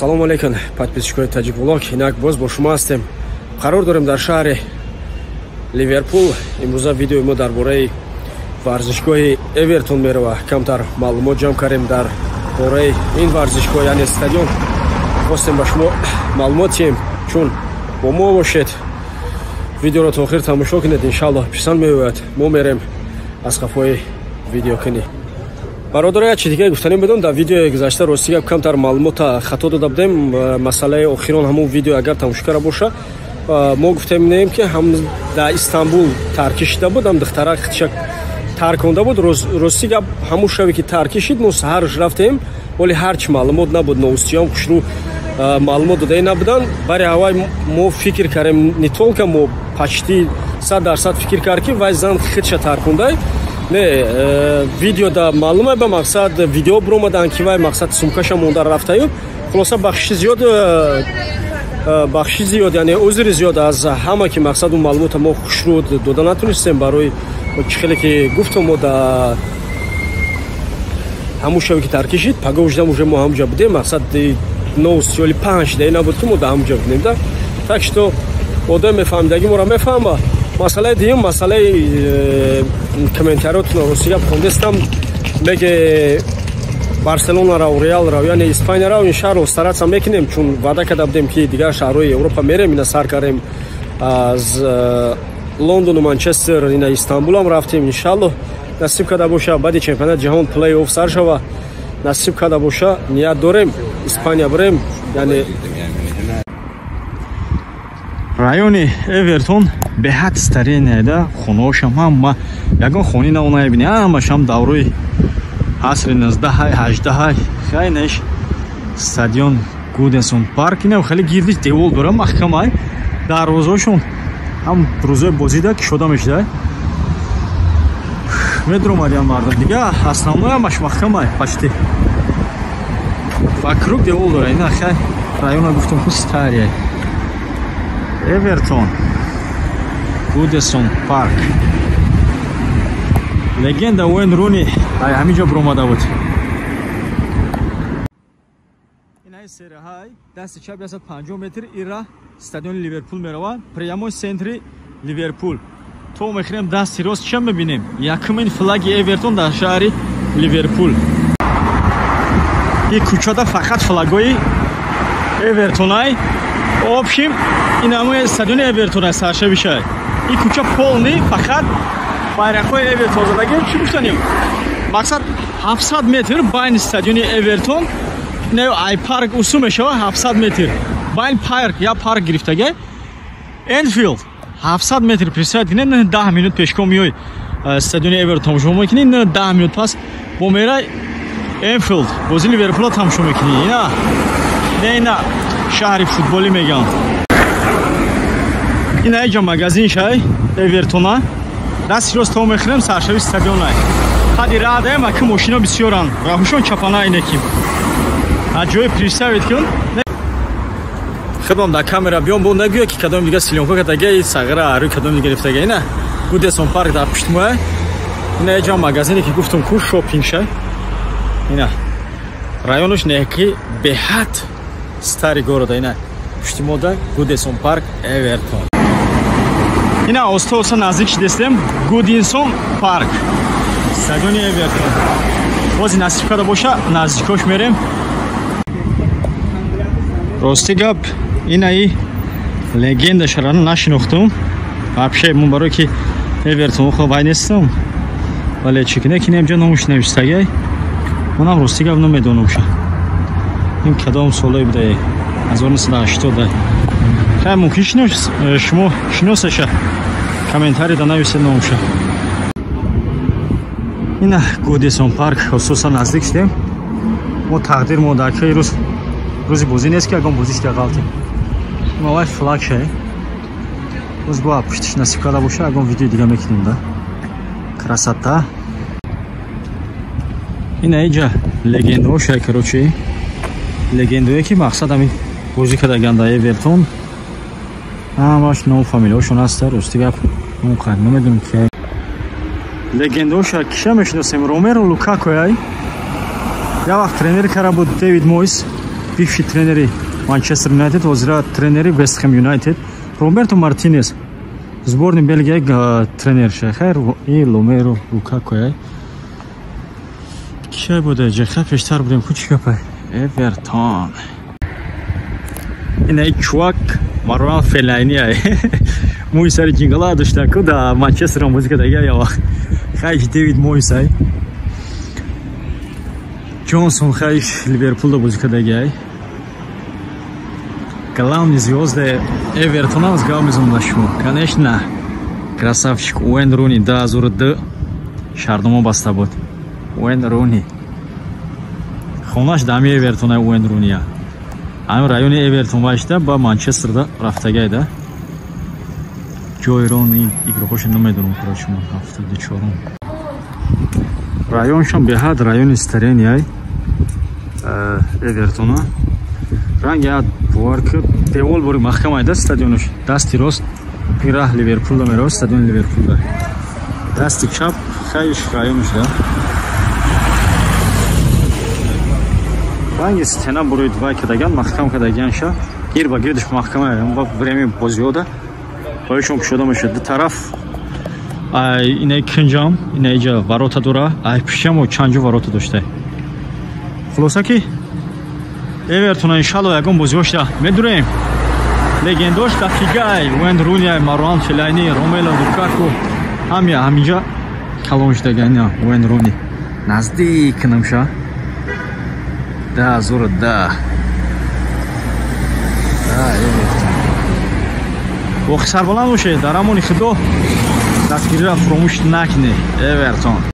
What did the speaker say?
Ассалому алайкум, подписчикои Таҷик Влог. Инак боз бо шумо ҳастем. Қарор дорем дар шаҳри Ливерпул. Имрӯза видеои мо дар бораи варзишгоҳи Эвертон мерава. Камтар маълумот ҷамъ кардем дар бораи ин варзишгоҳ, яъне стадион. Хостем ба шумо маълумот диҳем, чун бо мо бошед. Видеоро то охир тамошо кунед, иншаллоҳ писанд меояд. Мо мерем аз қафои видеокунӣ. Бародаро, як чи дигаре гуфтанем будам. Дар видеои гузашта рости гап камтар маълумота хато дода будем. Масъалаи охирон ҳамон видео агар тамошо карда боша, мо гуфтем неем, ки ҳам дар Истанбул таркӣ шида буд, ҳам духтара хитша тарконда буд. Рости гап, ҳамун шаве ки таркӣ шид, мо саҳарш рафтем, вале ҳарчи маълумот набуд, новостиём хушрӯ маълумот додае набуданд. Бари ҳавай мо фикр кардем, не только мо, почти 100% фикр кард, ки вай зан хитша таркондай. Не, видео да маълуме, ба мақсад видео биромаданд, ки вай мақсад сумкаша монда рафтаю. Хулоса, бахшиши зиёд, бахшиши зиёд, яъне узри зиёд аз ҳама, ки мақсад он маълумота мо хушрӯ дода натонистем. Барои чӣ хеле ки гуфтам, мо да ҳамун шаве ки таркӣ шид, пагоҳ ждам, уже мо ҳамҷа будем. Мақсад новости оли панҷ шидаи набуд, ки мо да ҳамҷа будем да. Так что одам мефаҳмидаги моро мефаҳма. Масъалаи дуюм, масъалаи комментариотно рости гап хондестам, меге Барселона рав, Реал рав, яъне Испания рав. Иншалло, стараться мекунем, чун ваъда карда будем, ки дигар шаҳрҳои Европа мерем. Ина сар кардем аз Лондону Манчестер, ина Истанбулам рафтем. Иншалло, насиб карда боша, баъди чемпионати ҷаҳон плей офф сар шава, насиб карда боша, ният дорем Испания бирем, яъне. Райони Эвертон беҳад старинная да, хонаҳошам ҳама, ягон хони нав намебинӣ, ҳамашам даврои асри 19-ҳай, 18-ҳай. Хайнеш стадион Гудисон Парк инам хеле гирдиш девол дора, маҳкамай. Дарвозаошон ҳам рӯзои бозида кушода мешуда, медромадиам мардум. Дига основной ҳамаш маҳкамай, почти вокруг девол дора. Ина хай района гуфтам ку, старый Эвертон, Гудисон Парк. Легенда Уэйн Руни ай ҳамин ҷо биромада буд. Инаи сераҳай дасти чап 150 метр ира стадиони Ливерпул меравад, прямой центри Ливерпул. То мехӯрем, дасти рост ча мебинем? Якумин флаги Эвертон дар шаҳри Ливерпул. И кӯчада фақат флагои Эвертонай. Общем, ин ҳамои стадиони Эвертон саршавишай. Ин кӯча полный фақат байрақҳои Эвертон задаги. Чӣ гуфтанем, мақсад 700 метр байни стадиони Эвертон не ай парк усу мешава. 700 метр байн парк, я парк гирифтага Энфилд 700 метр. Представить кунед, 10 минут пешком миёй, стадиони Эвертон тамошо мекунӣ, 10 минут пас бо мерай Энфилд, бози Ливерпула тамошо мекунӣ. Ина не, ина шаҳри футболӣ мегӯям. Ина иҷо магазин шай Эвертона. Дасти рост то мехӯрем, саршави стадионай. Қади радаем, аки мошино бисёранд, раҳушон чапана инеки аз ҷои. Представить кун, худам дар камера биём, бо нагӯя, ки кадом дига съёмка кардага, сағира арӯй кадом дига гирифтага. Ина Гудисон Парк дар пуштмоя. Ина иҷо магазине ки гуфтум ку, шопинг шай. Ина районаш неки беҳад старый города. Ина пушти мода Гудисон Парк, Эвертон. Ина оста оста наздик шидестем Гудисон Парк, стадиони Эвертон. Бози насиб карда боша, наздикош мерем. Рости гап, инаи легенда шарана нашинохтум вообще. Мун барое ки Эвертон хо вай нестам, вале чӣ кине кинем, ҷо номуш навиштагай, манам рости гап намедонамша, ин кадом солое будае, 1980. Хай, мумкин шинос, шумо шиносаша, комментарийда нависед номуша. Ина Гудисон Парк, хусусан наздик шудем. Мо тақдир мо дар каи рӯз, рӯзи бозӣ нест, ки ягон бозӣ шуда ғалтем. Мавай флаг шай. Боз гуа пуштиш насиб карда боша, ягон видеои дига мекунем да. Красота. Ина иҷа легендаҳо шай, короче, легендаое ки мақсад ҳамин бозӣ кардаган дар Эвертон, ҳамаш ном фамилияҳошон ҳаста. Рости гап, намедонам ки легендаҳоша киша мешиносем. Ромеро Лукако, ай як вақт тренер карда буд Дэвид Мойс. Бивший тренери Манчестер Юнайтед, ҳозира тренери Вест Хэм Юнайтед. Роберто Мартинес сборни Белгия тренер ша. Хайр, и Ломеро Лукаку ай. Кишай буда ҷа, хай пештар будем, ку чӣ гапай? Эвертон. Ина чувак Маруан Фелайни ай. Мӯи сари ҷингала дошта ку да Манчестерам бозӣ кардага я вақт. Хай Дэвид Мойс ай. Ҷонсон хай Ливерпулда бозӣ кардага ай. Главный звезды Эвертона с главным на шумо. Конечно, красавчик Уэйн Руни 2002 шартнома баста буд. Уэйн Руни. Хонаш дами Эвертона Уэйн Руния. Ҳамин райони Эвертон вайшта ба Манчестерда рафтагай да. Ҷои рон ин игрокоша намедонам, короче, ман 74-ум. Районшам беҳад райони старенияй Эвертона. Ранги ад бовар ки девол бори маҳкам айда стадионаш. Дасти рост пираҳ Ливерпулда меравад, стадиони Ливерпулда. Дасти чап хайш районаш да. Ранги стена буроид вай кардаган, маҳкам кардаган ша. Гир ба гирдаш маҳкам ай, ва время бозиёда. Боишон кушода мешуд. Ду тараф ай инаи кинҷам, инаи ҷа ворота дора, ай пишамо чанҷо ворота дошта. Хулоса ки Эвертона иншалло ягон бозиҳошда медурем. Легендош дафигай, Уэйн Руни, Маруан Фелайни, Ромело Лукаку ҳамя ҳаминҷа калон шудага ина Уэйн Руни. Наздик намша. 2010. Эвертон. Боқи сарбаланд бошед, дар амони Худо. Дастгириро фуромӯш накунед. Эвертон.